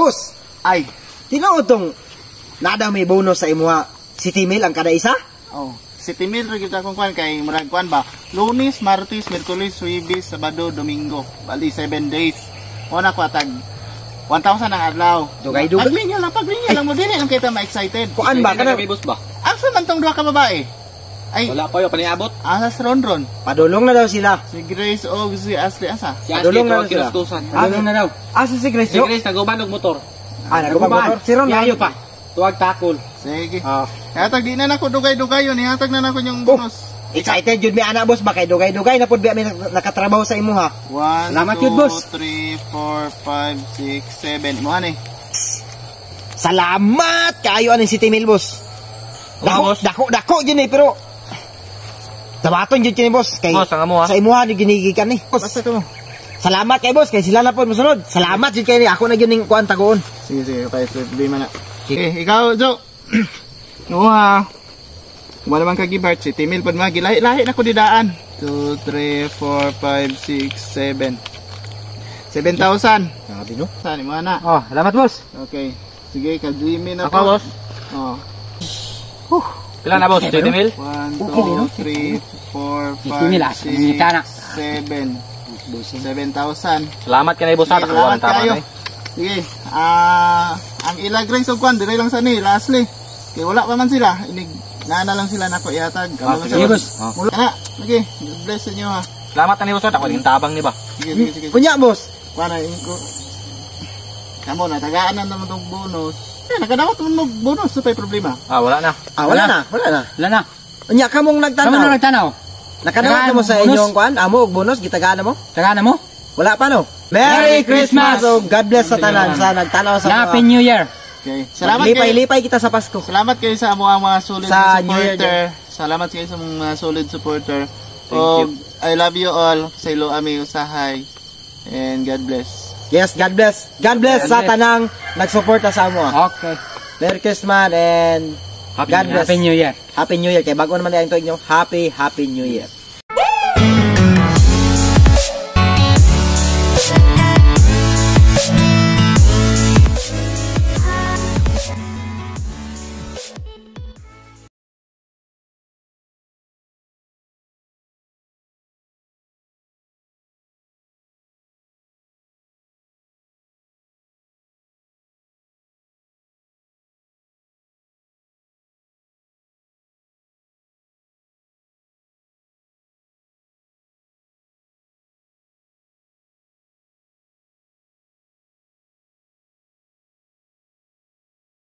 Boss, Ay. Tinuod tong naa daw may bonus sa imuha, 7 mil ang kada isa? Oh, 7 mil ra gyud akong kwan kay murag kwan ba? Lunes, Martes, Miyerkules, Huwebes, Sabado, Domingo. Bali 7 days. Mo na ko tag 1,000 ang adlaw. Dugay-dugay. Paglinya lang mo dili lang kita ma-excited. Kuan ba kana? Kami, boss ba? Asa man tong duha ka babae? Ay, Wala pa yo paniabot. Asa si Ronron? Padulong na daw sila. Si Grace o si Ashley asa? Si Ashley Padulong na tuwag sila. kinuskusan. Padulong na daw. Asa si Grace? Si Grace naguban og motor. Ah, nagubang motor. Si Ron. Yayo pa. Tuwag takol. Sige. Ah. Hatag di na nako dugay-dugay yun, ihatag na nako yung Oh. bonus. Excited jud mi ana, boss, ba kay dugay-dugay na pud biya mi nakatrabaho sa imuha. 1, Salamat 2, yun, boss. 3, 4, 5, 6, 7. Mo ani. Salamat kaayo aning 7 mil, boss. Dako, Oo, boss. dako, dako jud ni, pero dawaton jud kini, boss, kay Boss, ang amo, ha? sa imuha ni ginigikan ni. Boss, Basta ko. salamat kay boss kay sila na pod mosunod. Salamat jud kay ni ako na gyud ning kuan tagoon. Sige, sige, kay problema na. Sige, ikaw, Jo. Nuha. Wala man ka give heart, si Timil pud mga gilahi-lahi na ko didaan. 2, 3, 4, 5, 6, 7. 7,000. Grabe, no. Saan mo na? Oh, salamat, boss. Okay. Sige, ka Jimmy na Ako, boss. Oh. Pila na, boss? 7 mil? 1, 2, 3, 4, 7 mil, ah. 5, Ngita na. 6, 7. 7,000. Salamat kanay, boss, ha. Sige, Nakakuha salamat ng tama kayo. na eh. Sige. Ah, ang ila Grace og kwan dire lang sa ni lastly. Kay wala pa man sila, inig naa na lang sila nako ihatag. Ah, Kamo man sige, sila. Boss. Oh. Mula na. Sige, God bless sa inyo ha. Salamat kanay, boss, ha. Ako ning tabang ni ba. Sige, sige, sige. Kunya, boss. Kwan na ko. Kamo na tagaan na naman tong bonus. Eh, nakadawat mo og bonus sa pay problema. Ah, wala na. Ah, wala na, wala na. Wala na. Unya kamong Kamo na nagtanaw. nagtanaw. Nakadawat na mo sa Bonus. inyong kuan, amo og bonus gitagaan na mo? Tagaan na mo? Wala pa, no. Merry Merry Christmas Christmas! ug God bless sa tanan sa nagtanaw sa Happy New Year. Okay. Salamat kay Lipay-lipay kita sa Pasko. Salamat kayo sa amo ang mga solid Sa na New Year. supporter. Salamat kayo sa mga solid supporter. Thank Og I love you all. Sa ilo ami usahay. And God bless. Yes, God bless. God bless God sa bless. tanang nagsuporta sa amo. Okay. Merry Christmas and Happy God New Year. bless. Happy New Year. Happy New Year. Kay bago naman ang tuig nyo. Happy, Happy New Year.